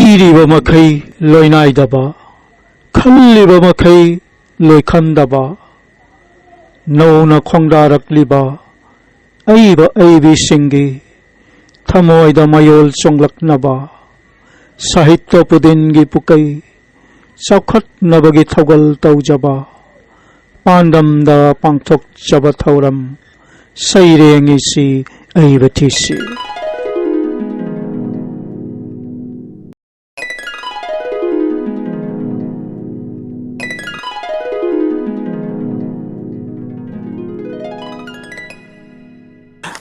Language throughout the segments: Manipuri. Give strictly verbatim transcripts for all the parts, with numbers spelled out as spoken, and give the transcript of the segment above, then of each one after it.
ꯏꯔꯤꯕ ꯃꯈꯩ ꯂꯣꯏꯅꯥꯏꯗꯕ, ꯈꯜꯂꯤꯕ ꯃꯈꯩ ꯂꯣꯏꯈꯟꯗꯕ, ꯅꯧꯅ ꯈꯣꯡꯗꯥꯔꯛꯂꯤꯕ ꯑꯏꯕ ꯑꯏꯕꯤꯁꯤꯡꯒꯤ ꯊꯃꯣꯏꯗ ꯃꯌꯣꯜ ꯆꯣꯡꯂꯛꯅꯕ, ꯁꯥꯍꯤꯇ꯭ꯌ ꯄꯨꯗꯤꯟꯒꯤ ꯄꯨꯀꯩ ꯆꯥꯎꯈꯠꯅꯕꯒꯤ ꯊꯧꯒꯜ ꯇꯧꯖꯕ, ꯄꯥꯟꯗꯝꯗ ꯄꯥꯡꯊꯣꯛꯆꯕ ꯊꯧꯔꯝ ꯁꯩꯔꯦꯡ ꯏꯁꯤ ꯑꯏꯕ ꯊꯤꯁꯤ꯫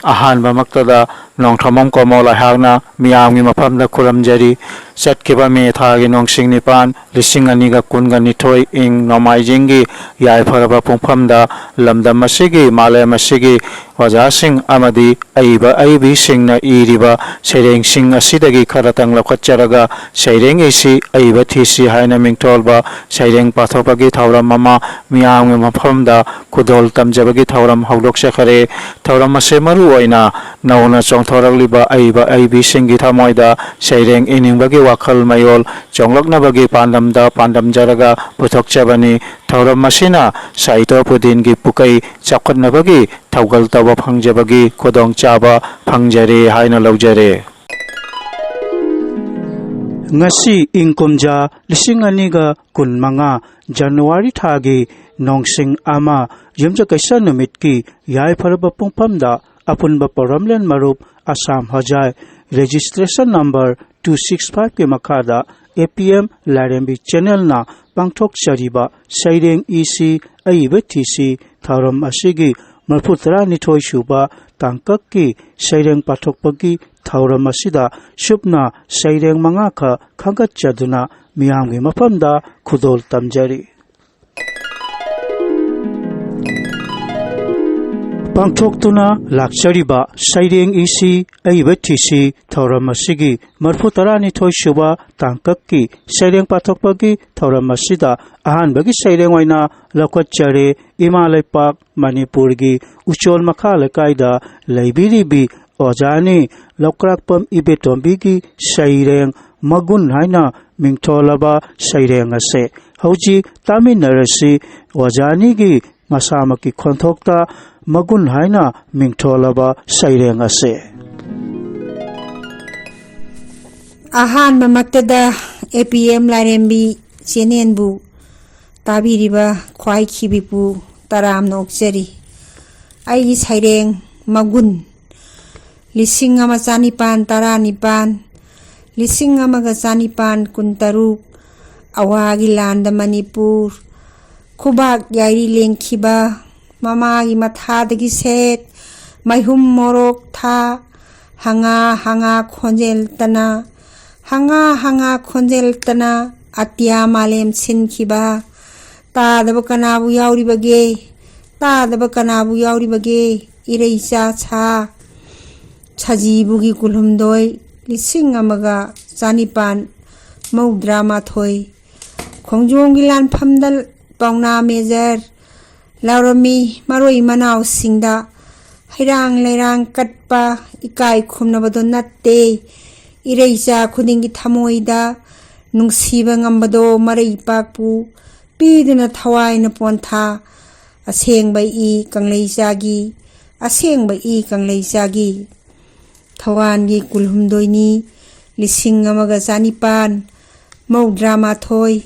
ꯑꯍꯥꯟꯕꯃꯛꯇꯗ ꯅꯣꯡꯊ꯭ꯔꯃꯝ ꯀꯣꯃꯣꯜ ꯑꯩꯍꯥꯛꯅ ꯃꯤꯌꯥꯝꯒꯤ ꯃꯐꯝꯗ ꯈꯨꯔꯨꯝꯖꯔꯤ꯫ ꯆꯠꯈꯤꯕ ꯃꯦ ꯊꯥꯒꯤ ꯅꯣꯡꯁꯤꯡ ꯅꯤꯄꯥꯟ, ꯂꯤꯁꯤꯡ ꯑꯅꯤꯒ ꯀꯨꯟꯒ ꯅꯤꯊꯣꯏ, ꯏꯪ ꯅꯣꯡꯃꯥꯏꯖꯤꯡꯒꯤ ꯌꯥꯏꯐꯔꯕ ꯄꯨꯡꯐꯝꯗ ꯂꯝꯗꯝ ꯑꯁꯤꯒꯤ, ꯃꯥꯂꯦꯝ ꯑꯁꯤꯒꯤ ꯑꯣꯖꯥꯁꯤꯡ ꯑꯃꯗꯤ ꯑꯏꯕ ꯑꯏꯕꯤꯁꯤꯡꯅ ꯏꯔꯤꯕ ꯁꯩꯔꯦꯡꯁꯤꯡ ꯑꯁꯤꯗꯒꯤ ꯈꯔꯇꯪ ꯂꯧꯈꯠꯆꯔꯒ ꯁꯩꯔꯦꯡ ꯏꯁꯤ ꯑꯏꯕ ꯊꯤꯁꯤ ꯍꯥꯏꯅ ꯃꯤꯡꯊꯣꯜꯕ ꯁꯩꯔꯦꯡ ꯄꯥꯊꯣꯛꯄꯒꯤ ꯊꯧꯔꯝ ꯑꯃ ꯃꯤꯌꯥꯝꯒꯤ ꯃꯐꯝꯗ ꯈꯨꯗꯣꯜ ꯇꯝꯖꯕꯒꯤ ꯊꯧꯔꯝ ꯍꯧꯗꯣꯛꯆꯈꯔꯦ꯫ ꯊꯧꯔꯝ ꯑꯁꯤ ꯃꯔꯨ ꯑꯣꯏꯅ ꯅꯧꯅ ꯆꯣꯡꯊꯣꯔꯛꯂꯤꯕ ꯑꯏꯕ ꯑꯏꯕꯤꯁꯤꯡꯒꯤ ꯊꯃꯣꯏꯗ ꯁꯩꯔꯦꯡ ꯏꯅꯤꯡꯕꯒꯤ ꯋꯥꯈꯜ ꯃꯌꯣꯜ ꯆꯣꯡꯂꯛꯅꯕꯒꯤ ꯄꯥꯟꯗꯝꯗ ꯄꯥꯟꯗꯝꯖꯔꯒ ꯄꯨꯊꯣꯛꯆꯕꯅꯤ꯫ ꯊꯧꯔꯝ ꯑꯁꯤꯅ ꯁꯥꯍꯤꯇ꯭ꯌ ꯄꯨꯗꯤꯟꯒꯤ ꯄꯨꯀꯩ ꯆꯥꯎꯈꯠꯅꯕꯒꯤ ꯊꯧꯒꯜ ꯇꯧꯕ ꯐꯪꯖꯕꯒꯤ ꯈꯨꯗꯣꯡꯆꯥꯕ ꯐꯪꯖꯔꯦ ꯍꯥꯏꯅ ꯂꯧꯖꯔꯦ꯫ ꯉꯁꯤ ꯏꯪ ꯀꯨꯝꯖꯥ ꯂꯤꯁꯤꯡ ꯑꯅꯤꯒ ꯀꯨꯟꯃꯉꯥ ꯖꯅꯋꯥꯔꯤ ꯊꯥꯒꯤ ꯅꯣꯡꯁꯤꯡ ꯑꯃ ꯌꯨꯝꯖꯀꯩꯁ ꯅꯨꯃꯤꯠꯀꯤ ꯌꯥꯏꯐꯔꯕ ꯄꯨꯡꯐꯝꯗ ꯑꯄꯨꯟꯕ ꯄꯣꯔꯝꯂꯦꯟ ꯃꯔꯨꯞ ꯑꯁꯥꯝ ꯍꯣꯖꯥꯏ registration number two six five ꯀꯤ ꯃꯈꯥꯗ A P M ꯂꯥꯏꯔꯦꯝꯕꯤ channelꯅ ꯄꯥꯡꯊꯣꯛꯆꯔꯤꯕ ꯁꯩꯔꯦꯡ ꯏꯁꯤ ꯑꯏꯕ ꯊꯤꯁꯤ ꯊꯧꯔꯝ ꯑꯁꯤꯒꯤ ꯃꯔꯤꯐꯨ ꯇꯔꯥꯅꯤꯊꯣꯏ ꯁꯨꯕ ꯇꯥꯡꯀꯛꯀꯤ ꯁꯩꯔꯦꯡ ꯄꯥꯊꯣꯛꯄꯒꯤ ꯊꯧꯔꯝ ꯑꯁꯤꯗ ꯁꯨꯞꯅ ꯁꯩꯔꯦꯡ ꯃꯉꯥꯈꯛ ꯈꯟꯒꯠꯆꯗꯨꯅ ꯃꯤꯌꯥꯝꯒꯤ ꯃꯐꯝꯗ ꯈꯨꯗꯣꯜ ꯇꯝꯖꯔꯤ꯫ ꯄꯥꯡꯊꯣꯛꯇꯨꯅ ꯂꯥꯛꯆꯔꯤꯕ ꯁꯩꯔꯦꯡ ꯏꯁꯤ ꯑꯏꯕ ꯊꯤꯁꯤ ꯊꯧꯔꯝ ꯑꯁꯤꯒꯤ ꯃꯔꯤꯐꯨ ꯇꯔꯥꯅꯤꯊꯣꯏ ꯁꯨꯕ ꯇꯥꯡꯀꯛꯀꯤ ꯁꯩꯔꯦꯡ ꯄꯥꯊꯣꯛꯄꯒꯤ ꯊꯧꯔꯝ ꯑꯁꯤꯗ ꯑꯍꯥꯟꯕꯒꯤ ꯁꯩꯔꯦꯡ ꯑꯣꯏꯅ ꯂꯧꯈꯠꯆꯔꯦ꯫ ꯏꯃꯥ ꯂꯩꯄꯥꯛ ꯃꯅꯤꯄꯨꯔꯒꯤ ꯎꯆꯣꯜ ꯃꯈꯥ ꯂꯩꯀꯥꯏꯗ ꯂꯩꯕꯤꯔꯤꯕꯤ ꯑꯣꯖꯥꯅꯤ ꯂꯧꯀ꯭ꯔꯥꯛꯄꯝ ꯏꯕꯦꯇꯣꯝꯕꯤꯒꯤ ꯁꯩꯔꯦꯡ ꯃꯒꯨꯟ ꯍꯥꯏꯅ ꯃꯤꯡꯊꯣꯜꯂꯕ ꯁꯩꯔꯦꯡ ꯑꯁꯦ꯫ ꯍꯧꯖꯤꯛ ꯇꯥꯃꯤꯟꯅꯔꯁꯤ ꯑꯣꯖꯥꯅꯤꯒꯤ ꯃꯁꯥꯃꯛꯀꯤ ꯈꯣꯟꯊꯣꯛꯇ ꯃꯒꯨꯟ ꯍꯥꯏꯅ ꯃꯤꯡꯊꯣꯜꯂꯕ ꯁꯩꯔꯦꯡ ꯑꯁꯦ꯫ ꯑꯍꯥꯟꯕꯃꯛꯇꯗ ꯑꯦ ꯄꯤ ꯑꯦꯝ ꯂꯥꯏꯔꯦꯝꯕꯤ ꯆꯦꯅꯦꯟꯕꯨ ꯇꯥꯕꯤꯔꯤꯕ ꯈ꯭ꯋꯥꯏꯈꯤꯕꯤꯄꯨ ꯇꯔꯥꯝꯅ ꯑꯣꯛꯆꯔꯤ꯫ ꯑꯩꯒꯤ ꯁꯩꯔꯦꯡ ꯃꯒꯨꯟ꯫ ꯂꯤꯁꯤꯡ ꯑꯃ ꯆꯅꯤꯄꯥꯟ ꯇꯔꯥꯅꯤꯄꯥꯟ, ꯂꯤꯁꯤꯡ ꯑꯃꯒ ꯆꯅꯤꯄꯥꯟ ꯀꯨꯟꯇꯔꯨꯛ, ꯑꯋꯥꯒꯤ ꯂꯥꯟꯗ ꯃꯅꯤꯄꯨꯔ, ꯈꯨꯕꯥꯛ ꯌꯥꯏꯔꯤ ꯂꯦꯡꯈꯤꯕ, ꯃꯃꯥꯒꯤ ꯃꯊꯥꯗꯒꯤ ꯁꯦꯠ, ꯃꯩꯍꯨꯝ ꯃꯣꯔꯣꯛ ꯊꯥ, ꯍꯉꯥ ꯍꯉꯥ ꯈꯣꯟꯖꯦꯜ ꯇꯅ, ꯍꯉꯥ ꯍꯉꯥ ꯈꯣꯟꯖꯦꯜ ꯇꯅ, ꯑꯇꯤꯌꯥ ꯃꯥꯂꯦꯝ ꯁꯤꯟꯈꯤꯕ, ꯇꯥꯗꯕ ꯀꯅꯥꯕꯨ ꯌꯥꯎꯔꯤꯕꯒꯦ? ꯇꯥꯗꯕ ꯀꯅꯥꯕꯨ ꯌꯥꯎꯔꯤꯕꯒꯦ? ꯏꯔꯩꯆꯥ ꯁꯥ ꯁꯖꯤꯕꯨꯒꯤ ꯀꯨꯟꯍꯨꯝꯗꯣꯏ, ꯂꯤꯁꯤꯡ ꯑꯃꯒ ꯆꯅꯤꯄꯥꯟ ꯃꯧꯗ꯭ꯔꯥ ꯃꯥꯊꯣꯏ꯫ ꯈꯣꯡꯖꯣꯝꯒꯤ ꯂꯥꯟꯐꯝꯗ ꯄꯥꯎꯅꯥ ꯃꯦꯖꯔ ꯂꯥꯎꯔꯝꯃꯤ꯫ ꯃꯔꯣꯏ ꯃꯅꯥꯎꯁꯤꯡꯗ ꯍꯩꯔꯥꯡ ꯂꯩꯔꯥꯡ ꯀꯠꯄ, ꯏꯀꯥꯏ ꯈꯨꯝꯅꯕꯗꯣ ꯅꯠꯇꯦ꯫ ꯏꯔꯩꯆꯥ ꯈꯨꯗꯤꯡꯒꯤ ꯊꯃꯣꯏꯗ ꯅꯨꯡꯁꯤꯕ ꯉꯝꯕꯗꯣ ꯃꯔꯩ ꯄꯥꯛꯄꯨ ꯄꯤꯗꯨꯅ ꯊꯋꯥꯏꯅ ꯄꯣꯟꯊꯥ꯫ ꯑꯁꯦꯡꯕ ꯏ ꯀꯪꯂꯩꯆꯥꯒꯤ, ꯑꯁꯦꯡꯕ ꯏ ꯀꯪꯂꯩꯆꯥꯒꯤ꯫ ꯊꯧꯋꯥꯟꯒꯤ ꯀꯨꯟꯍꯨꯝꯗꯣꯏꯅꯤ, ꯂꯤꯁꯤꯡ ꯑꯃꯒ ꯆꯅꯤꯄꯥꯟ ꯃꯧꯗ꯭ꯔꯥ ꯃꯥꯊꯣꯏ꯫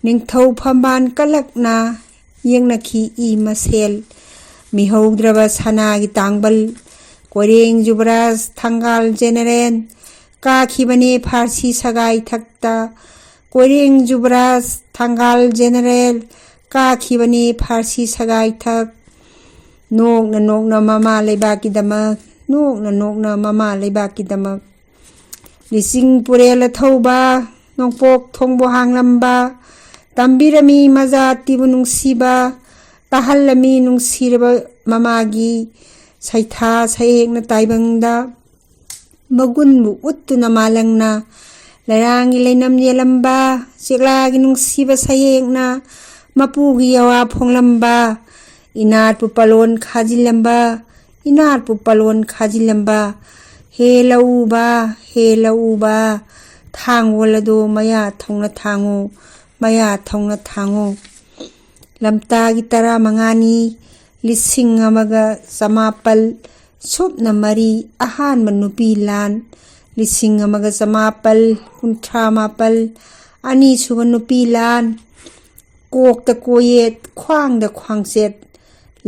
ꯅꯤꯡꯊꯧ ꯐꯝꯕꯥꯜ ꯀꯂꯛꯅ ꯌꯦꯛꯅꯈꯤ ꯏ ꯃꯁꯦꯜ꯫ ꯃꯤꯍꯧꯗ꯭ꯔꯕ ꯁꯅꯥꯒꯤ ꯇꯥꯡꯕꯜ꯫ ꯀꯣꯏꯔꯦꯡ ꯖꯨꯕꯔꯥꯖ ꯊꯪꯒꯥꯜ ꯖꯦꯅꯦꯔꯦꯜ ꯀꯥꯈꯤꯕꯅꯦ ꯐꯥꯔꯁꯤ ꯁꯒꯥꯏ ꯊꯛꯇ꯫ ꯀꯣꯏꯔꯦꯡ ꯖꯨꯕꯔꯥꯖ ꯊꯪꯒꯥꯜ ꯖꯦꯅꯦꯔꯦꯜ ꯀꯥꯈꯤꯕꯅꯦ ꯐꯥꯔꯁꯤ ꯁꯒꯥꯏ ꯊꯛ꯫ ꯅꯣꯛꯅ ꯅꯣꯛꯅ ꯃꯃꯥ ꯂꯩꯕꯥꯛꯀꯤꯗꯃꯛ, ꯅꯣꯛꯅ ꯅꯣꯛꯅ ꯃꯃꯥ ꯂꯩꯕꯥꯛꯀꯤꯗꯃꯛ꯫ ꯂꯤꯆꯤꯡ ꯄꯨꯔꯦꯜ ꯑꯊꯧꯕ, ꯅꯣꯡꯄꯣꯛ ꯊꯣꯡꯕꯨ ꯍꯥꯡꯂꯝꯕ, ꯇꯝꯕꯤꯔꯝꯃꯤ ꯃꯖꯥꯇꯤꯕꯨ ꯅꯨꯡꯁꯤꯕ, ꯇꯥꯍꯜꯂꯝꯃꯤ ꯅꯨꯡꯁꯤꯔꯕ ꯃꯃꯥꯒꯤ ꯁꯩꯊꯥ ꯁꯩꯍꯦꯛꯅ ꯇꯥꯏꯕꯪꯗ꯫ ꯃꯒꯨꯟꯕꯨ ꯎꯠꯇꯨꯅ ꯃꯥꯂꯪꯅ ꯂꯩꯔꯥꯡꯒꯤ ꯂꯩꯅꯝ ꯌꯦꯜꯂꯝꯕ, ꯆꯦꯛꯂꯥꯒꯤ ꯅꯨꯡꯁꯤꯕ ꯁꯩꯍꯦꯛꯅ ꯃꯄꯨꯒꯤ ꯌꯥꯋꯥ ꯐꯣꯡꯂꯝꯕ, ꯏꯅꯥꯠꯄꯨ ꯄꯥꯂꯣꯟ ꯈꯥꯖꯤꯜꯂꯝꯕ, ꯏꯅꯥꯠꯄꯨ ꯄꯥꯂꯣꯟ ꯈꯥꯖꯤꯜꯂꯝꯕ꯫ ꯍꯦ ꯂꯧꯎꯕ, ꯍꯦ ꯂꯧꯎꯕ, ꯊꯥꯡꯒꯣꯜ ꯑꯗꯣ ꯃꯌꯥ ꯊꯧꯅ ꯊꯥꯡꯉꯨ, ꯃꯌꯥ ꯊꯧꯅ ꯊꯥꯡꯉꯨ꯫ ꯂꯝꯇꯥꯒꯤ ꯇꯔꯥꯃꯉꯥꯅꯤ, ꯂꯤꯁꯤꯡ ꯑꯃꯒ ꯆꯃꯥꯄꯜ ꯁꯨꯞꯅ ꯃꯔꯤ, ꯑꯍꯥꯟꯕ ꯅꯨꯄꯤ ꯂꯥꯟ, ꯂꯤꯁꯤꯡ ꯑꯃꯒ ꯆꯃꯥꯄꯜ ꯀꯨꯟꯊ꯭ꯔꯥ ꯃꯥꯄꯜ, ꯑꯅꯤꯁꯨꯕ ꯅꯨꯄꯤ ꯂꯥꯟ, ꯀꯣꯛꯇ ꯀꯣꯌꯦꯠ, ꯈ꯭ꯋꯥꯡꯗ ꯈ꯭ꯋꯥꯡꯆꯦꯠ,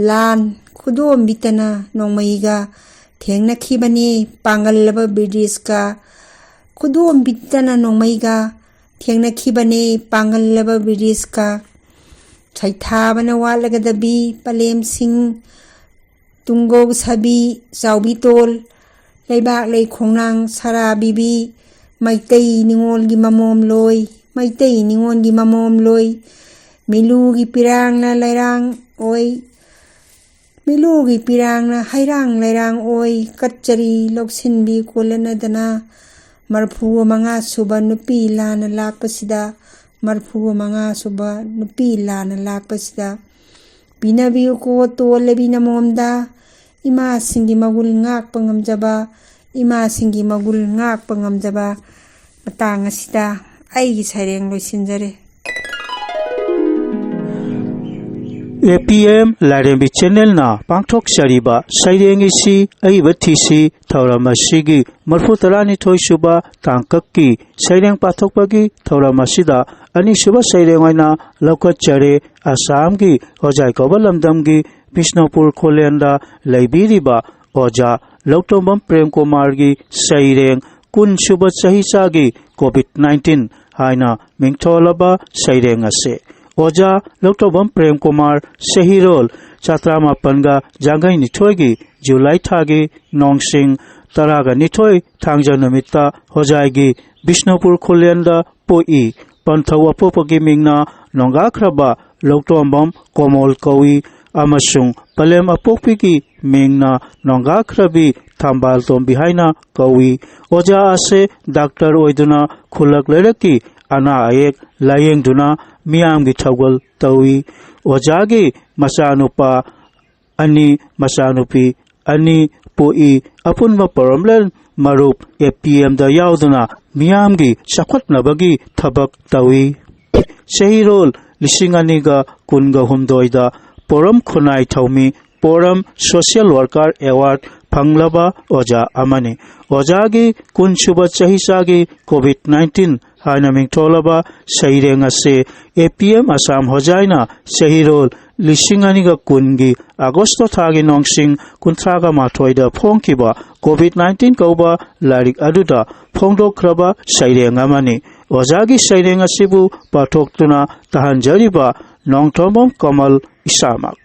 ꯂꯥꯟ ꯈꯨꯗꯣꯝꯕꯤꯇꯅ ꯅꯣꯡꯃꯩꯒ ꯊꯦꯡꯅꯈꯤꯕꯅꯤ ꯄꯥꯡꯒꯜꯂꯕ ꯕ꯭ꯔꯤꯇꯤꯁꯀ꯫ ꯈꯨꯗꯣꯝꯕꯤꯇꯅ ꯅꯣꯡꯃꯩꯒ ꯊꯦꯡꯅꯈꯤꯕꯅꯤ ꯄꯥꯡꯒꯜꯂꯕ ꯕ꯭ꯔꯤꯇꯤꯁꯀ꯫ ꯁꯩꯊꯥꯕꯅ ꯋꯥꯠꯂꯒꯗꯕꯤ ꯄꯂꯦꯝꯁꯤꯡ, ꯇꯨꯡꯒꯧ ꯁꯥꯕꯤ, ꯆꯥꯎꯕꯤ ꯇꯣꯜ, ꯂꯩꯕꯥꯛ ꯂꯩꯈꯣꯡꯅꯥꯡ ꯁꯔꯥꯕꯤꯕꯤ, ꯃꯩꯇꯩ ꯅꯤꯉꯣꯜꯒꯤ ꯃꯃꯣꯝ ꯂꯣꯏ, ꯃꯩꯇꯩ ꯅꯤꯉꯣꯜꯒꯤ ꯃꯃꯣꯝ ꯂꯣꯏ, ꯃꯤꯂꯨꯒꯤ ꯄꯤꯔꯥꯡꯅ ꯂꯩꯔꯥꯡ ꯑꯣꯏ, ꯃꯤꯂꯨꯒꯤ ꯄꯤꯔꯥꯡꯅ ꯍꯩꯔꯥꯡ ꯂꯩꯔꯥꯡ ꯑꯣꯏ, ꯀꯠꯆꯔꯤ ꯂꯧꯁꯤꯟꯕꯤ ꯀꯣꯜꯂꯅꯗꯅ, ꯃꯔꯐꯨ ꯃꯉꯥ ꯁꯨꯕ ꯅꯨꯄꯤ ꯂꯥꯟꯅ ꯂꯥꯛꯄꯁꯤꯗ, ꯃꯔꯐꯨ ꯃꯉꯥ ꯁꯨꯕ ꯅꯨꯄꯤ ꯂꯥꯟꯅ ꯂꯥꯛꯄꯁꯤꯗ, ꯄꯤꯅꯕꯤꯌꯨꯀꯣ ꯇꯣꯜꯂꯕꯤ ꯅꯃꯣꯝꯗ, ꯏꯃꯥꯁꯤꯡꯒꯤ ꯃꯒꯨꯟ ꯉꯥꯛꯄ ꯉꯝꯖꯕ, ꯏꯃꯥꯁꯤꯡꯒꯤ ꯃꯒꯨꯟ ꯉꯥꯛꯄ ꯉꯝꯖꯕ꯫ ꯃꯇꯥꯡ ꯑꯁꯤꯗ ꯑꯩꯒꯤ ꯁꯩꯔꯦꯡ ꯂꯣꯏꯁꯤꯟꯖꯔꯦ꯫ ꯑꯦ ꯄꯤ ꯑꯦꯝ ꯂꯥꯏꯔꯦꯝꯕꯤ ꯆꯦꯅꯦꯜꯅ ꯄꯥꯡꯊꯣꯛꯆꯔꯤꯕ ꯁꯩꯔꯦꯡ ꯏꯁꯤ ꯑꯏꯕ ꯊꯤꯁꯤ ꯊꯧꯔꯝ ꯑꯁꯤꯒꯤ ꯃꯔꯐꯨ ꯇꯔꯥꯅꯤꯊꯣꯏ ꯁꯨꯕ ꯇꯥꯡꯀꯛꯀꯤ ꯁꯩꯔꯦꯡ ꯄꯥꯊꯣꯛꯄꯒꯤ ꯊꯧꯔꯝ ꯑꯁꯤꯗ ꯑꯅꯤꯁꯨꯕ ꯁꯩꯔꯦꯡ ꯑꯣꯏꯅ ꯂꯧꯈꯠꯆꯔꯦ꯫ ꯑꯁꯥꯝꯒꯤ ꯍꯣꯖꯥꯏ ꯀꯧꯕ ꯂꯝꯗꯝꯒꯤ ꯕꯤꯁꯅꯨꯄꯨꯔ ꯈꯨꯂꯦꯟꯗ ꯂꯩꯕꯤꯔꯤꯕ ꯑꯣꯖꯥ ꯂꯧꯇꯣꯝꯕꯝ ꯄ꯭ꯔꯦꯝ ꯀꯨꯃꯥꯔꯒꯤ ꯁꯩꯔꯦꯡ ꯀꯨꯟ ꯁꯨꯕ ꯆꯍꯤꯆꯥꯒꯤ ꯀꯣꯚꯤꯗ ꯅꯥꯏꯟꯇꯤꯟ ꯍꯥꯏꯅ ꯃꯤꯡꯊꯣꯜꯂꯕ ꯁꯩꯔꯦꯡ ꯑꯁꯤ꯫ ꯑꯣꯖꯥ ꯂꯧꯇꯣꯝꯕꯝ ꯄ꯭ꯔꯦꯝ ꯀꯨꯃꯥꯔ, ꯆꯍꯤꯔꯣꯜ ꯆꯥꯇ꯭ꯔꯥ ꯃꯥꯄꯟꯒ ꯌꯥꯡꯈꯩ ꯅꯤꯊꯣꯏꯒꯤ ꯖꯨꯂꯥꯏ ꯊꯥꯒꯤ ꯅꯣꯡꯁꯤꯡ ꯇꯔꯥꯒ ꯅꯤꯊꯣꯏ ꯊꯥꯡꯖ ꯅꯨꯃꯤꯠꯇ ꯍꯣꯖꯥꯏꯒꯤ ꯕꯤꯁꯅꯨꯄꯨꯔ ꯈꯨꯂꯦꯟꯗ ꯄꯣꯛꯏ꯫ ꯄꯟꯊꯧ ꯑꯄꯣꯛꯄꯒꯤ ꯃꯤꯡꯅ ꯅꯣꯡꯒꯥꯈ꯭ꯔꯕ ꯂꯧꯇꯣꯝꯕꯝ ꯀꯣꯃꯣꯜ ꯀꯧꯏ ꯑꯃꯁꯨꯡ ꯄꯂꯦꯝ ꯑꯄꯣꯛꯄꯤꯒꯤ ꯃꯤꯡꯅ ꯅꯣꯡꯒꯥꯈ꯭ꯔꯕꯤ ꯊꯝꯕꯥꯜ ꯇꯣꯝꯕꯤ ꯍꯥꯏꯅ ꯀꯧꯏ꯫ ꯑꯣꯖꯥ ꯑꯁꯦ ꯗꯥꯛꯇꯔ ꯑꯣꯏꯗꯨꯅ ꯈꯨꯜꯂꯛ ꯂꯩꯔꯛꯀꯤ ꯑꯅꯥ ꯑꯌꯦꯛ ꯂꯥꯌꯦꯡꯗꯨꯅ ꯃꯤꯌꯥꯝꯒꯤ ꯊꯧꯒꯜ ꯇꯧꯏ꯫ ꯑꯣꯖꯥꯒꯤ ꯃꯆꯥꯅꯨꯄꯥ ꯑꯅꯤ, ꯃꯆꯥꯅꯨꯄꯤ ꯑꯅꯤ ꯄꯣꯛꯏ꯫ ꯑꯄꯨꯟꯕ ꯄꯣꯔꯝꯂꯦꯟ ꯃꯔꯨꯞ ꯑꯦ ꯄꯤ ꯑꯦꯝꯗ ꯌꯥꯎꯗꯨꯅ ꯃꯤꯌꯥꯝꯒꯤ ꯆꯥꯎꯈꯠꯅꯕꯒꯤ ꯊꯕꯛ ꯇꯧꯏ꯫ ꯆꯍꯤꯔꯣꯜ ꯂꯤꯁꯤꯡ ꯑꯅꯤꯒ ꯀꯨꯟꯒ ꯍꯨꯝꯗꯣꯏꯗ ꯄꯣꯔꯝ ꯈꯨꯟꯅꯥꯏ ꯊꯧꯃꯤ ꯄꯣꯔꯝ ꯁꯣꯁꯤꯌꯦꯜ ꯋꯥꯔꯀꯔ ꯑꯦꯋꯥꯔꯗ ꯐꯪꯂꯕ ꯑꯣꯖꯥ ꯑꯃꯅꯤ꯫ ꯑꯣꯖꯥꯒꯤ ꯀꯨꯟꯁꯨꯕ ꯆꯍꯤꯆꯥꯒꯤ ꯀꯣꯚꯤꯗ ꯅꯥꯏꯟꯇꯤꯟ ꯍꯥꯏꯅ ꯃꯤꯡꯊꯣꯜꯂꯕ ꯁꯩꯔꯦꯡ ꯑꯁꯤ ꯑꯦ ꯄꯤ ꯑꯦꯝ ꯑꯁꯥꯝ ꯍꯣꯖꯥꯏꯅ ꯆꯍꯤꯔꯣꯜ ꯂꯤꯁꯤꯡ ꯑꯅꯤꯒ ꯀꯨꯟꯒꯤ ꯑꯥꯒꯁꯇ ꯊꯥꯒꯤ ꯅꯣꯡꯁꯤꯡ ꯀꯨꯟꯊ꯭ꯔꯥꯒ ꯃꯥꯊꯣꯏꯗ ꯐꯣꯡꯈꯤꯕ ꯀꯣꯚꯤꯗ ꯅꯥꯏꯟꯇꯤꯟ ꯀꯧꯕ ꯂꯥꯏꯔꯤꯛ ꯑꯗꯨꯗ ꯐꯣꯡꯗꯣꯛꯈ꯭ꯔꯕ ꯁꯩꯔꯦꯡ ꯑꯃꯅꯤ꯫ ꯑꯣꯖꯥꯒꯤ ꯁꯩꯔꯦꯡ ꯑꯁꯤꯕꯨ ꯄꯥꯊꯣꯛꯇꯨꯅ ꯇꯥꯍꯟꯖꯔꯤꯕ ꯅꯣꯡꯊꯣꯝꯕꯝ ꯀꯃꯜ ꯏꯁꯥꯃꯛ꯫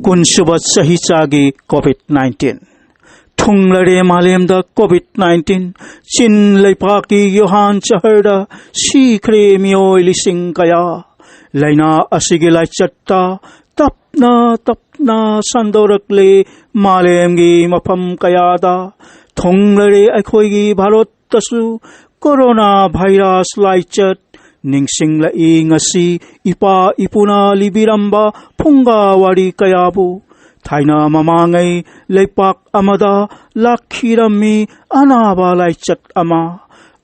ꯀꯨꯟꯁꯨꯕ ꯆꯍꯤꯆꯥꯒꯤ ꯀꯣꯚꯤꯗ ꯅꯥꯏꯟꯇꯤꯟ꯫ ꯊꯨꯡꯂꯔꯦ ꯃꯥꯂꯦꯝꯗ ꯀꯣꯚꯤꯗ ꯅꯥꯏꯟꯇꯤꯟ꯫ ꯆꯤꯟ ꯂꯩꯄꯥꯛꯀꯤ ꯌꯨꯍꯥꯟ ꯁꯍꯔꯗ ꯁꯤꯈ꯭ꯔꯦ ꯃꯤꯑꯣꯏ ꯂꯤꯁꯤꯡ ꯀꯌꯥ꯫ ꯂꯥꯏꯅꯥ ꯑꯁꯤꯒꯤ ꯂꯥꯏꯆꯠꯇ ꯇꯞꯅ ꯇꯞꯅ ꯁꯟꯗꯣꯔꯛꯂꯦ ꯃꯥꯂꯦꯝꯒꯤ ꯃꯐꯝ ꯀꯌꯥꯗ꯫ ꯊꯨꯡꯂꯔꯦ ꯑꯩꯈꯣꯏꯒꯤ ꯚꯥꯔꯠꯇꯁꯨ ꯀꯣꯔꯣꯅꯥ ꯚꯥꯏꯔꯁ ꯂꯥꯏꯆꯠ꯫ ꯅꯤꯡꯁꯤꯡꯂꯛꯏ ꯉꯁꯤ ꯏꯄꯥ ꯏꯄꯨꯅ ꯂꯤꯕꯤꯔꯝꯕ ꯐꯨꯡꯒꯥ ꯋꯥꯔꯤ ꯀꯌꯥꯕꯨ꯫ ꯊꯥꯏꯅ ꯃꯃꯥꯡꯉꯩ ꯂꯩꯄꯥꯛ ꯑꯃꯗ ꯂꯥꯛꯈꯤꯔꯝꯃꯤ ꯑꯅꯥꯕ ꯂꯥꯏꯆꯠ ꯑꯃ꯫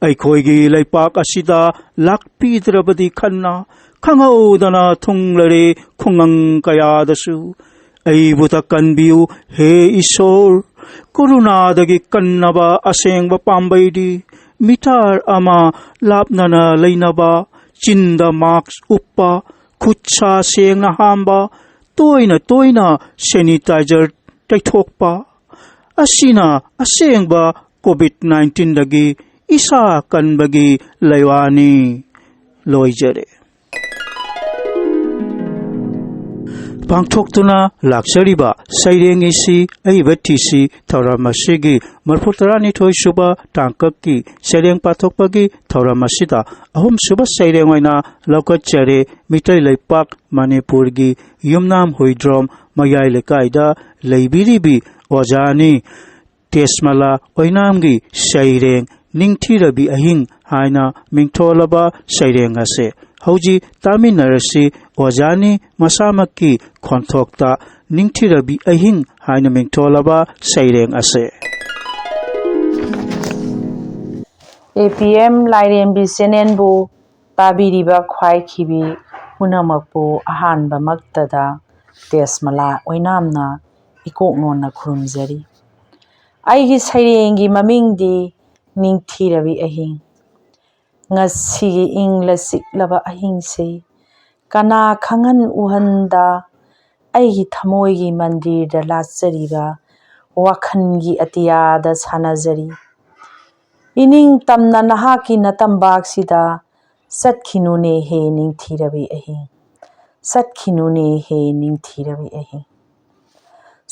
ꯑꯩꯈꯣꯏꯒꯤ ꯂꯩꯄꯥꯛ ꯑꯁꯤꯗ ꯂꯥꯛꯄꯤꯗ꯭ꯔꯕꯗꯤ ꯈꯟꯅ ꯈꯪꯍꯧꯗꯅ ꯊꯨꯡꯂꯔꯦ ꯈꯨꯡꯒꯪ ꯀꯌꯥꯗꯁꯨ꯫ ꯑꯩꯕꯨ ꯇꯀꯟꯕꯤꯌꯨ ꯍꯦ ꯏꯁꯣꯔ꯫ ꯀꯣꯔꯣꯅꯥꯗꯒꯤ ꯀꯟꯅꯕ ꯑꯁꯦꯡꯕ ꯄꯥꯝꯕꯩꯗꯤ ꯃꯤꯇꯔ ꯑꯃ ꯂꯥꯞꯅꯅ ꯂꯩꯅꯕ, ꯆꯤꯟꯗ ꯃꯥꯛꯁ ꯎꯞꯄ, ꯈꯨꯠ ꯁꯥ ꯁꯦꯡꯅ ꯍꯥꯝꯕ, ꯇꯣꯏꯅ ꯇꯣꯏꯅ ꯁꯦꯅꯤꯇꯥꯏꯖꯔ ꯇꯩꯊꯣꯛꯄ꯫ ꯑꯁꯤꯅ ꯑꯁꯦꯡꯕ ꯀꯣꯚꯤꯗ ꯅꯥꯏꯟꯇꯤꯟꯗꯒꯤ ꯏꯁꯥ ꯀꯟꯕꯒꯤ ꯂꯩꯋꯥꯅꯤ꯫ ꯂꯣꯏꯖꯔꯦ꯫ ꯄꯥꯡꯊꯣꯛꯇꯨꯅ ꯂꯥꯛꯆꯔꯤꯕ ꯁꯩꯔꯦꯡ ꯏꯁꯤ ꯑꯏꯕ ꯊꯤꯁꯤ ꯊꯧꯔꯝ ꯑꯁꯤꯒꯤ ꯃꯔꯤꯐꯨ ꯇꯔꯥꯅꯤꯊꯣꯏ ꯁꯨꯕ ꯇꯥꯡꯀꯛꯀꯤ ꯁꯩꯔꯦꯡ ꯄꯥꯊꯣꯛꯄꯒꯤ ꯊꯧꯔꯝ ꯑꯁꯤꯗ ꯑꯍꯨꯝ ꯁꯨꯕ ꯁꯩꯔꯦꯡ ꯑꯣꯏꯅ ꯂꯧꯈꯠꯆꯔꯦ꯫ ꯃꯤꯇꯩ ꯂꯩꯄꯥꯛ ꯃꯅꯤꯄꯨꯔꯒꯤ ꯌꯨꯝꯅꯥꯝ ꯍꯨꯏꯗ꯭ꯔꯣꯝ ꯃꯌꯥꯏ ꯂꯩꯀꯥꯏꯗ ꯂꯩꯕꯤꯔꯤꯕꯤ ꯑꯣꯖꯥꯅꯤ ꯇꯦꯖꯃꯂꯥ ꯑꯣꯏꯅꯥꯝꯒꯤ ꯁꯩꯔꯦꯡ ꯅꯤꯡꯊꯤꯔꯕꯤ ꯑꯍꯤꯡ ꯍꯥꯏꯅ ꯃꯤꯡꯊꯣꯜꯂꯕ ꯁꯩꯔꯦꯡ ꯑꯁꯦ ꯍꯧꯖꯤꯛ ꯇꯥꯃꯤꯟꯅꯔꯁꯤ꯫ ꯑꯣꯖꯥꯅꯤ ꯃꯁꯥꯃꯛꯀꯤ ꯈꯣꯟꯊꯣꯛꯇ ꯅꯤꯡꯊꯤꯔꯕꯤ ꯑꯍꯤꯡ ꯍꯥꯏꯅ ꯃꯤꯡꯊꯣꯜꯂꯕ ꯁꯩꯔꯦꯡ ꯑꯁꯦ꯫ ꯑꯦ ꯄꯤ ꯑꯦꯝ ꯂꯥꯏꯔꯦꯝꯕꯤ ꯆꯦꯅꯦꯜꯕꯨ ꯇꯥꯕꯤꯔꯤꯕ ꯈ꯭ꯋꯥꯏꯈꯤꯕꯤ ꯄꯨꯝꯅꯃꯛꯄꯨ ꯑꯍꯥꯟꯕꯃꯛꯇꯗ ꯇꯦꯖꯃꯂꯥ ꯑꯣꯏꯅꯥꯝꯅ ꯏꯀꯣꯛ ꯅꯣꯟꯅ ꯈꯨꯔꯨꯝꯖꯔꯤ꯫ ꯑꯩꯒꯤ ꯁꯩꯔꯦꯡꯒꯤ ꯃꯃꯤꯡꯗꯤ ꯅꯤꯡꯊꯤꯔꯕꯤ ꯑꯍꯤꯡ꯫ ꯉꯁꯤꯒꯤ ꯏꯪꯂ ꯆꯤꯛꯂꯕ ꯑꯍꯤꯡꯁꯤ ꯀꯅꯥ ꯈꯪꯍꯟ ꯎꯍꯟꯗ ꯑꯩꯒꯤ ꯊꯃꯣꯏꯒꯤ ꯃꯟꯗꯤꯔꯗ ꯂꯥꯠꯆꯔꯤꯕ ꯋꯥꯈꯜꯒꯤ ꯑꯇꯤꯌꯥꯗ ꯁꯥꯟꯅꯖꯔꯤ꯫ ꯏꯅꯤꯡ ꯇꯝꯅ ꯅꯍꯥꯛꯀꯤ ꯅꯇꯝꯕꯥꯛꯁꯤꯗ ꯆꯠꯈꯤꯅꯨꯅꯦ ꯍꯦ ꯅꯤꯡꯊꯤꯔꯕꯤ ꯑꯍꯤꯡ, ꯆꯠꯈꯤꯅꯨꯅꯦ ꯍꯦ ꯅꯤꯡꯊꯤꯔꯕꯤ ꯑꯍꯤꯡ꯫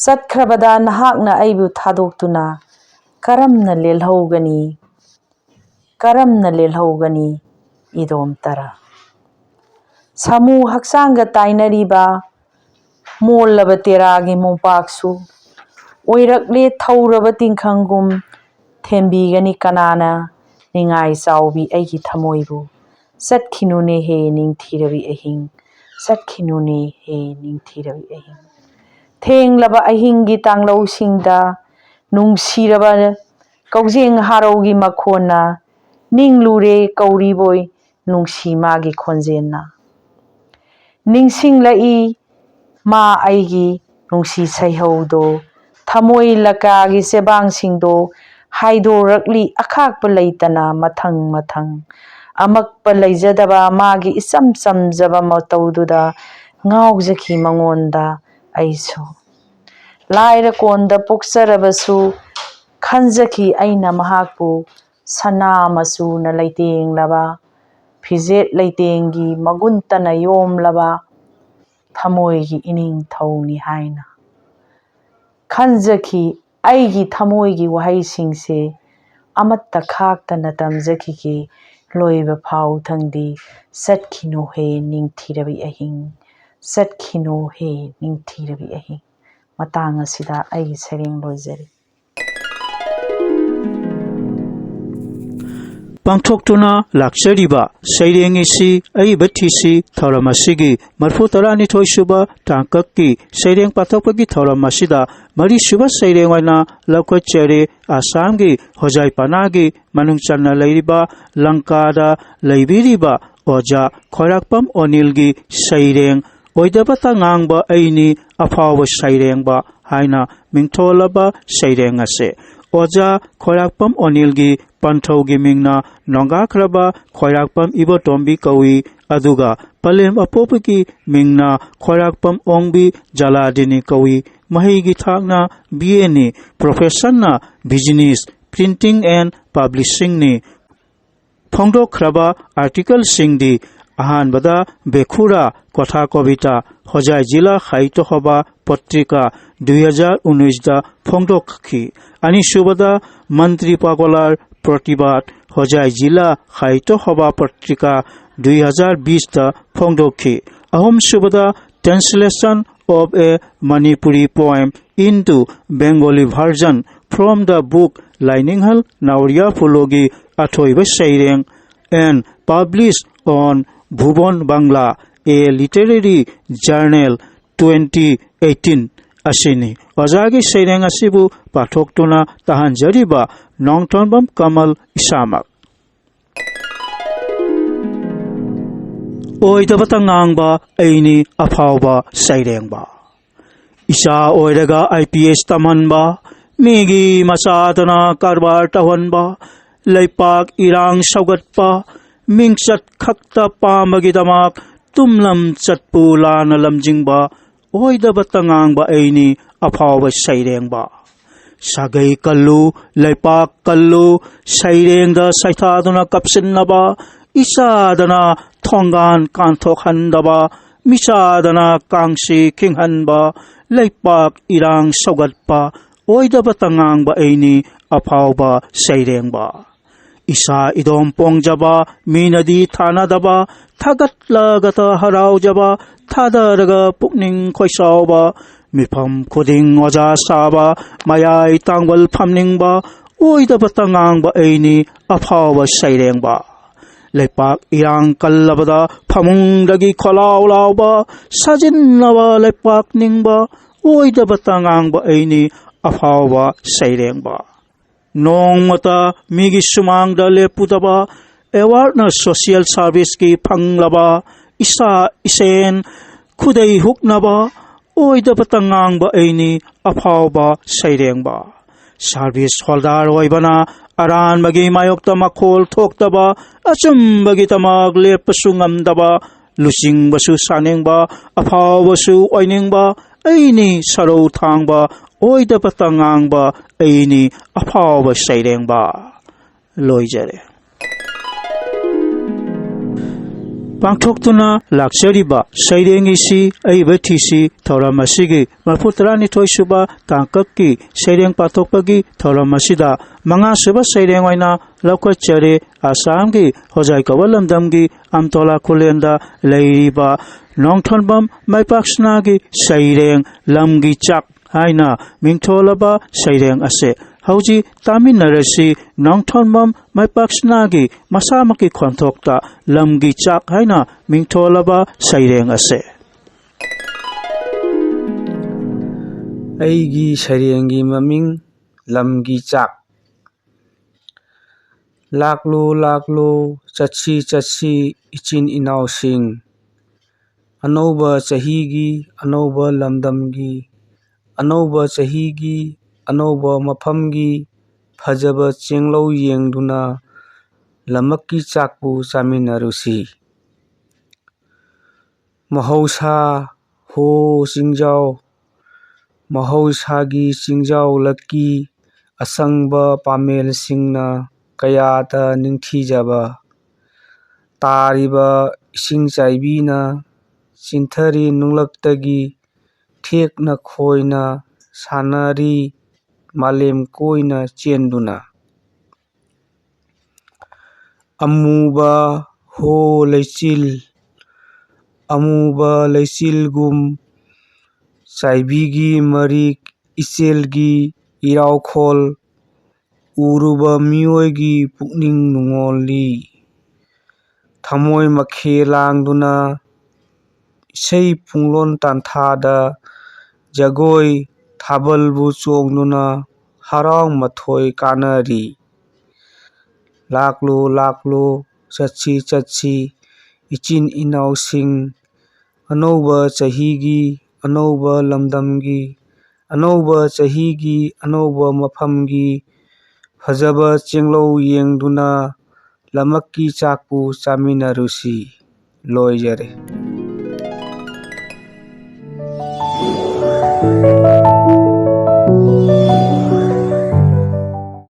ꯆꯠꯈ꯭ꯔꯕꯗ ꯅꯍꯥꯛꯅ ꯑꯩꯕꯨ ꯊꯥꯗꯣꯛꯇꯨꯅ ꯀꯔꯝꯅ ꯂꯦꯜꯍꯧꯒꯅꯤ? ꯀꯔꯝꯅ ꯂꯦꯜꯍꯧꯒꯅꯤ ꯏꯗꯣꯝ ꯇꯔꯥ? ꯁꯥꯃꯨ ꯍꯛꯆꯥꯡꯒ ꯇꯥꯏꯅꯔꯤꯕ ꯃꯣꯜꯂꯕ ꯇꯦꯔꯥꯒꯤ ꯃꯣꯝꯄꯥꯛꯁꯨ ꯑꯣꯏꯔꯛꯂꯦ ꯊꯧꯔꯕ ꯇꯤꯡꯈꯪꯒꯨꯝ ꯊꯦꯝꯕꯤꯒꯅꯤ ꯀꯅꯥꯅ? ꯅꯤꯡꯉꯥꯏ ꯆꯥꯎꯕꯤ ꯑꯩꯒꯤ ꯊꯃꯣꯏꯕꯨ ꯆꯠꯈꯤꯅꯨꯅꯦ ꯍꯦ ꯅꯤꯡꯊꯤꯔꯕꯤ ꯑꯍꯤꯡ, ꯆꯠꯈꯤꯅꯨꯅꯦ ꯍꯦ ꯅꯤꯡꯊꯤꯔꯕꯤ ꯑꯍꯤꯡ꯫ ꯊꯦꯡꯂꯕ ꯑꯍꯤꯡꯒꯤ ꯇꯥꯡꯂꯧꯁꯤꯡꯗ ꯅꯨꯡꯁꯤꯔꯕ ꯀꯧꯖꯦꯡ ꯍꯥꯔꯧꯒꯤ ꯃꯈꯣꯟꯅ ꯅꯤꯡꯂꯨꯔꯦ ꯀꯧꯔꯤꯕꯣꯏ ꯅꯨꯡꯁꯤ ꯃꯥꯒꯤ ꯈꯣꯟꯖꯦꯜꯅ꯫ ꯅꯤꯡꯁꯤꯡꯂꯛꯏ ꯃꯥ ꯑꯩꯒꯤ ꯅꯨꯡꯁꯤ ꯁꯩꯍꯧꯗꯣ, ꯊꯃꯣꯏ ꯂꯀꯥꯒꯤ ꯆꯦꯕꯥꯡꯁꯤꯡꯗꯣ ꯍꯥꯏꯗꯣꯔꯛꯂꯤ ꯑꯈꯥꯛꯄ ꯂꯩꯇꯅ ꯃꯊꯪ ꯃꯊꯪ꯫ ꯑꯃꯛꯄ ꯂꯩꯖꯗꯕ ꯃꯥꯒꯤ ꯏꯆꯝ ꯆꯝꯖꯕ ꯃꯇꯧꯗꯨꯗ ꯉꯥꯎꯖꯈꯤ ꯃꯉꯣꯟꯗ ꯑꯩꯁꯨ꯫ ꯂꯥꯏꯔ ꯀꯣꯟꯗ ꯄꯣꯛꯆꯔꯕꯁꯨ ꯈꯟꯖꯈꯤ ꯑꯩꯅ ꯃꯍꯥꯛꯄꯨ ꯁꯅꯥ ꯃꯆꯨꯅ ꯂꯩꯇꯦꯡꯂꯕ, ꯐꯤꯖꯦꯠ ꯂꯩꯇꯦꯡꯒꯤ ꯃꯒꯨꯟꯇꯅ ꯌꯣꯝꯂꯕ ꯊꯃꯣꯏꯒꯤ ꯏꯅꯤꯡꯊꯧꯅꯤ ꯍꯥꯏꯅ꯫ ꯈꯟꯖꯈꯤ ꯑꯩꯒꯤ ꯊꯃꯣꯏꯒꯤ ꯋꯥꯍꯩꯁꯤꯡꯁꯦ ꯑꯃꯠꯇ ꯈꯥꯛꯇꯅ ꯇꯝꯖꯈꯤꯒꯦ ꯂꯣꯏꯕ ꯐꯥꯎ ꯊꯪꯗꯤ꯫ ꯆꯠꯈꯤꯅꯨ ꯍꯦ ꯅꯤꯡꯊꯤꯔꯕꯤ ꯑꯍꯤꯡ, ꯆꯠꯈꯤꯅꯨ ꯍꯦ ꯅꯤꯡꯊꯤꯔꯕꯤ ꯑꯍꯤꯡ꯫ ꯃꯇꯥꯡ ꯑꯁꯤꯗ ꯑꯩꯒꯤ ꯁꯩꯔꯦꯡ ꯂꯣꯏꯖꯔꯦ꯫ ꯄꯥꯡꯊꯣꯛꯇꯨꯅ ꯂꯥꯛꯆꯔꯤꯕ ꯁꯩꯔꯦꯡ ꯏꯁꯤ ꯑꯏꯕ ꯊꯤꯁꯤ ꯊꯧꯔꯝ ꯑꯁꯤꯒꯤ ꯃꯔꯤꯐꯨ ꯇꯔꯥꯅꯤꯊꯣꯏ ꯁꯨꯕ ꯇꯥꯡꯀꯛꯀꯤ ꯁꯩꯔꯦꯡ ꯄꯥꯊꯣꯛꯄꯒꯤ ꯊꯧꯔꯝ ꯑꯁꯤꯗ ꯃꯔꯤꯁꯨꯕ ꯁꯩꯔꯦꯡ ꯑꯣꯏꯅ ꯂꯧꯈꯠꯆꯔꯤ꯫ ꯑꯁꯥꯝꯒꯤ ꯍꯣꯖꯥꯏ ꯄꯅꯥꯒꯤ ꯃꯅꯨꯡ ꯆꯟꯅ ꯂꯩꯔꯤꯕ ꯂꯪꯀꯥꯗ ꯂꯩꯕꯤꯔꯤꯕ ꯑꯣꯖꯥ ꯈ꯭ꯋꯥꯏꯔꯥꯛꯄꯝ ꯑꯣꯅꯤꯜꯒꯤ ꯁꯩꯔꯦꯡ ꯑꯣꯏꯗꯕꯇ ꯉꯥꯡꯕ ꯑꯩꯅꯤ ꯑꯐꯥꯎꯕ ꯁꯩꯔꯦꯡꯕ ꯍꯥꯏꯅ ꯃꯤꯡꯊꯣꯜꯂꯕ ꯁꯩꯔꯦꯡ ꯑꯁꯤ ꯑꯣꯖꯥ ꯈ꯭ꯋꯥꯏꯔꯥꯛꯄꯝ ꯑꯣꯅꯤꯜꯒꯤ ꯄꯟꯊꯧꯒꯤ ꯃꯤꯡꯅ ꯅꯣꯡꯒꯥꯈ꯭ꯔꯕ ꯈ꯭ꯋꯥꯏꯔꯥꯛꯄꯝ ꯏꯕꯣꯇꯣꯝꯕꯤ ꯀꯧꯏ, ꯑꯗꯨꯒ ꯄꯂꯦꯝ ꯑꯄꯣꯛꯄꯒꯤ ꯃꯤꯡꯅ ꯈ꯭ꯋꯥꯏꯔꯥꯛꯄꯝ ꯑꯣꯡꯕꯤ ꯖꯂꯥꯗꯤꯅꯤ ꯀꯧꯏ꯫ ꯃꯍꯩꯒꯤ ꯊꯥꯛꯅ ꯕꯤ ꯑꯦꯅꯤ, professionꯅ business, printing and publishingꯅꯤ꯫ ꯐꯣꯡꯗꯣꯛꯈ꯭ꯔꯕ articleꯁꯤꯡꯗꯤ ꯑꯍꯥꯟꯕꯗ ꯕꯦꯈꯨꯔꯥ ꯀꯣꯊꯥ ꯀꯣꯕꯤꯇꯥ, ꯍꯣꯖꯥꯏ ꯖꯤꯂꯥ ꯁꯥꯍꯤꯇ꯭ꯌ ꯁꯚꯥ ꯄꯠꯔꯤꯀꯥ, ꯗꯨꯏ ꯍꯖꯥꯔ ꯎꯅꯤꯁꯇ ꯐꯣꯡꯗꯣꯛꯈꯤ꯫ ꯑꯅꯤꯁꯨꯕꯗ ꯃꯟꯇ꯭ꯔꯤ ꯄꯥꯒꯣꯂꯥꯔ ꯄ꯭ꯔꯣꯇꯤꯕꯥꯗ, ꯍꯣꯖꯥꯏ ꯖꯤꯂꯥ ꯁꯥꯍꯤꯇ꯭ꯌ ꯁꯚꯥ ꯄꯠꯔꯤꯀꯥ, ꯗꯨꯏ ꯍꯖꯥꯔ ꯕꯤꯁꯇ ꯐꯣꯡꯗꯣꯛꯈꯤ꯫ ꯑꯍꯨꯝꯁꯨꯕꯗ Translation of a Manipuri Poem into Bengali Version from the book ꯂꯥꯏꯅꯤꯡꯍꯜ ꯅꯥꯎꯔꯤꯌꯥ ꯐꯨꯂꯣꯒꯤ ꯑꯊꯣꯏꯕ ꯁꯩꯔꯦꯡ and published on Bhuban Bangla, a literary journal, twenty eighteen ꯑꯁꯤꯅꯤ꯫ ꯑꯣꯖꯥꯒꯤ ꯁꯩꯔꯦꯡ ꯑꯁꯤꯕꯨ ꯄꯥꯊꯣꯛꯇꯨꯅ ꯇꯥꯍꯟꯖꯔꯤꯕ ꯅꯣꯡꯊꯣꯟꯕꯝ ꯀꯃꯜ ꯏꯁꯥꯃꯛ꯫ ꯑꯣꯏꯗꯕꯇ ꯉꯥꯡꯕ ꯑꯩꯅꯤ ꯑꯐꯥꯎꯕ ꯁꯩꯔꯦꯡꯕ꯫ ꯏꯆꯥ ꯑꯣꯏꯔꯒ ꯑꯥꯏ ꯄꯤ ꯑꯦꯁ ꯇꯝꯍꯟꯕ, ꯃꯤꯒꯤ ꯃꯆꯥꯗꯨꯅ ꯀꯔꯕꯥꯔ ꯇꯧꯍꯟꯕ, ꯂꯩꯄꯥꯛ ꯏꯔꯥꯡ ꯁꯧꯒꯠꯄ, ꯃꯤꯡꯆꯠ ꯈꯛꯇ ꯄꯥꯝꯕꯒꯤꯗꯃꯛ ꯇꯨꯝꯂꯝ ꯆꯠꯄꯨ ꯂꯥꯟꯅ ꯂꯝꯖꯤꯡꯕ, ꯑꯣꯏꯗꯕꯇ ꯉꯥꯡꯕ ꯑꯩꯅꯤ ꯑꯐꯥꯎꯕ ꯁꯩꯔꯦꯡꯕ꯫ ꯁꯥꯒꯩ ꯀꯜꯂꯨ, ꯂꯩꯄꯥꯛ ꯀꯜꯂꯨ, ꯁꯩꯔꯦꯡꯗ ꯁꯩꯊꯥꯗꯨꯅ ꯀꯞꯁꯤꯟꯅꯕ, ꯏꯆꯥꯗꯅ ꯊꯣꯡꯒꯥꯟ ꯀꯥꯟꯊꯣꯛꯍꯟꯗꯕ, ꯃꯤꯆꯥꯗꯅ ꯀꯥꯡꯁꯤ ꯈꯤꯡꯍꯟꯕ, ꯂꯩꯄꯥꯛ ꯏꯔꯥꯡ ꯁꯧꯒꯠꯄ, ꯑꯣꯏꯗꯕꯇ ꯉꯥꯡꯕ ꯑꯩꯅꯤ ꯑꯐꯥꯎꯕ ꯁꯩꯔꯦꯡꯕ꯫ ꯏꯁꯥ ꯏꯗꯣꯝ ꯄꯣꯡꯖꯕ, ꯃꯤꯅꯗꯤ ꯊꯥꯅꯗꯕ, ꯊꯥꯒꯠꯂꯒꯇ ꯍꯔꯥꯎꯖꯕ, ꯊꯥꯗꯔꯒ ꯄꯨꯛꯅꯤꯡ ꯈꯣꯏꯁꯥꯎꯕ, ꯃꯤꯐꯝ ꯈꯨꯗꯤꯡ ꯑꯣꯖꯥ ꯁꯥꯕ, ꯃꯌꯥꯏ ꯇꯥꯡꯕꯜ ꯐꯝꯅꯤꯡꯕ, ꯑꯣꯏꯗꯕꯇ ꯉꯥꯡꯕ ꯑꯩꯅꯤ ꯑꯐꯥꯎꯕ ꯁꯩꯔꯦꯡꯕ꯫ ꯂꯩꯄꯥꯛ ꯏꯔꯥꯡ ꯀꯜꯂꯕꯗ ꯐꯃꯨꯡꯗꯒꯤ ꯈꯣꯜꯂꯥꯎ ꯂꯥꯎꯕ, ꯁꯥꯖꯤꯟꯅꯕ ꯂꯩꯄꯥꯛ ꯅꯤꯡꯕ, ꯑꯣꯏꯗꯕꯇ ꯉꯥꯡꯕ ꯑꯩꯅꯤ ꯑꯐꯥꯎꯕ ꯁꯩꯔꯦꯡꯕ꯫ ꯅꯣꯡꯃꯇ ꯃꯤꯒꯤ ꯁꯨꯃꯥꯡꯗ ꯂꯦꯞꯄꯨꯗꯕ, ꯑꯦꯋꯥꯔꯗꯅ ꯁꯣꯁꯤꯌꯦꯜ ꯁꯥꯔꯚꯤꯁꯀꯤ ꯐꯪꯂꯕ, ꯏꯁꯥ ꯏꯁꯦꯟ ꯈꯨꯗꯩ ꯍꯨꯛꯅꯕ, ꯑꯣꯏꯗꯕꯇ ꯉꯥꯡꯕ ꯑꯩꯅꯤ ꯑꯐꯥꯎꯕ ꯁꯩꯔꯦꯡꯕ꯫ ꯁꯥꯔꯚꯤꯁ ꯍꯣꯜꯗꯔ ꯑꯣꯏꯕꯅ ꯑꯔꯥꯟꯕꯒꯤ ꯃꯥꯌꯣꯛꯇ ꯃꯈꯣꯜ ꯊꯣꯛꯇꯕ, ꯑꯆꯨꯝꯕꯒꯤꯗꯃꯛ ꯂꯦꯞꯄꯁꯨ ꯉꯝꯗꯕ, ꯂꯨꯆꯤꯡꯕꯁꯨ ꯁꯥꯅꯤꯡꯕ, ꯑꯐꯥꯎꯕꯁꯨ ꯑꯣꯏꯅꯤꯡꯕ, ꯑꯩꯅꯤ ꯁꯔꯧ ꯊꯥꯡꯕ, ꯑꯣꯏꯗꯕꯇ ꯉꯥꯡꯕ, ꯑꯩꯅꯤ ꯑꯐꯥꯎꯕ ꯁꯩꯔꯦꯡꯕ꯫ ꯂꯣꯏꯖꯔꯦ꯫ ꯄꯥꯡꯊꯣꯛꯇꯨꯅ ꯂꯥꯛꯆꯔꯤꯕ ꯁꯩꯔꯦꯡ ꯏꯁꯤ ꯑꯏꯕ ꯊꯤꯁꯤ ꯊꯧꯔꯝ ꯑꯁꯤꯒꯤ ꯃꯔꯤꯐꯨ ꯇꯔꯥꯅꯤꯊꯣꯏ ꯁꯨꯕ ꯇꯥꯡꯀꯛꯀꯤ ꯁꯩꯔꯦꯡ ꯄꯥꯊꯣꯛꯄꯒꯤ ꯊꯧꯔꯝ ꯑꯁꯤꯗ ꯃꯉꯥ ꯁꯨꯕ ꯁꯩꯔꯦꯡ ꯑꯣꯏꯅ ꯂꯧꯈꯠꯆꯔꯦ꯫ ꯑꯁꯥꯝꯒꯤ ꯍꯣꯖꯥꯏ ꯀꯧꯕ ꯂꯝꯗꯝꯒꯤ ꯑꯝꯇꯣꯂꯥ ꯈꯨꯂꯦꯟꯗ ꯂꯩꯔꯤꯕ ꯅꯣꯡꯊꯣꯟꯕꯝ ꯃꯥꯏꯄꯥꯛꯁꯅꯥꯒꯤ ꯁꯩꯔꯦꯡ ꯂꯝꯒꯤ ꯆꯥꯛ ꯍꯥꯏꯅ ꯃꯤꯡꯊꯣꯜꯂꯕ ꯁꯩꯔꯦꯡ ꯑꯁꯦ ꯍꯧꯖꯤꯛ ꯇꯥꯃꯤꯟꯅꯔꯁꯤ꯫ ꯅꯣꯡꯊꯣꯟꯕꯝ ꯃꯥꯏꯄꯥꯛꯁꯅꯥꯒꯤ ꯃꯁꯥꯃꯛꯀꯤ ꯈꯣꯟꯊꯣꯛꯇ ꯂꯝꯒꯤ ꯆꯥꯛ ꯍꯥꯏꯅ ꯃꯤꯡꯊꯣꯜꯂꯕ ꯁꯩꯔꯦꯡ ꯑꯁꯦ꯫ ꯑꯩꯒꯤ ꯁꯩꯔꯦꯡꯒꯤ ꯃꯃꯤꯡ ꯂꯝꯒꯤ ꯆꯥꯛ꯫ ꯂꯥꯛꯂꯣ, ꯂꯥꯛꯂꯣ, ꯆꯠꯁꯤ, ꯆꯠꯁꯤ, ꯏꯆꯤꯟ ꯏꯅꯥꯎꯁꯤꯡ꯫ ꯑꯅꯧꯕ ꯆꯍꯤꯒꯤ, ꯑꯅꯧꯕ ꯂꯝꯗꯝꯒꯤ, ꯑꯅꯧꯕ ꯆꯍꯤꯒꯤ, ꯑꯅꯧꯕ ꯃꯐꯝꯒꯤ ꯐꯖꯕ ꯆꯦꯡꯂꯧ ꯌꯦꯡꯗꯨꯅ ꯂꯝꯃꯛꯀꯤ ꯆꯥꯛꯄꯨ ꯆꯥꯃꯤꯟꯅꯔꯨꯁꯤ꯫ ꯃꯍꯧꯁꯥ ꯍꯣ ꯆꯤꯡꯖꯥꯎ, ꯃꯍꯧꯁꯥꯒꯤ ꯆꯤꯡꯖꯥꯎ ꯂꯛꯀꯤ ꯑꯁꯪꯕ ꯄꯥꯃꯦꯜꯁꯤꯡꯅ ꯀꯌꯥꯗ ꯅꯤꯡꯊꯤꯖꯕ꯫ ꯇꯥꯔꯤꯕ ꯏꯁꯤꯡ ꯆꯥꯏꯕꯤꯅ ꯆꯤꯟꯊꯔꯤ ꯅꯨꯡꯂꯛꯇꯒꯤ ꯊꯦꯛꯅ ꯈꯣꯏꯅ ꯁꯥꯟꯅꯔꯤ ꯃꯥꯂꯦꯝ ꯀꯣꯏꯅ ꯆꯦꯟꯗꯨꯅ꯫ ꯑꯃꯨꯕ ꯍꯣ ꯂꯩꯆꯤꯜ, ꯑꯃꯨꯕ ꯂꯩꯆꯤꯜꯒꯨꯝ ꯆꯥꯏꯕꯤꯒꯤ ꯃꯔꯤꯛ ꯏꯆꯦꯜꯒꯤ ꯏꯔꯥꯎꯈꯣꯜ ꯎꯔꯨꯕ ꯃꯤꯑꯣꯏꯒꯤ ꯄꯨꯛꯅꯤꯡ ꯅꯨꯡꯉꯣꯜꯂꯤ꯫ ꯊꯃꯣꯏ ꯃꯈꯦ ꯂꯥꯡꯗꯨꯅ ꯏꯁꯩ ꯄꯨꯡꯂꯣꯟ ꯇꯥꯟꯊꯥꯗ ꯖꯒꯣꯏ ꯊꯥꯕꯜꯕꯨ ꯆꯣꯡꯗꯨꯅ ꯍꯔꯥꯎ ꯃꯊꯣꯏ ꯀꯥꯅꯔꯤ꯫ ꯂꯥꯛꯂꯣ, ꯂꯥꯛꯂꯣ, ꯆꯠꯁꯤ, ꯆꯠꯁꯤ, ꯏꯆꯤꯟ ꯏꯅꯥꯎꯁꯤꯡ, ꯑꯅꯧꯕ ꯆꯍꯤꯒꯤ, ꯑꯅꯧꯕ ꯂꯝꯗꯝꯒꯤ, ꯑꯅꯧꯕ ꯆꯍꯤꯒꯤ, ꯑꯅꯧꯕ ꯃꯐꯝꯒꯤ ꯐꯖꯕ ꯆꯦꯡꯂꯧ ꯌꯦꯡꯗꯨꯅ ꯂꯝꯃꯛꯀꯤ ꯆꯥꯛꯄꯨ ꯆꯥꯃꯤꯟꯅꯔꯨꯁꯤ꯫ ꯂꯣꯏꯖꯔꯦ꯫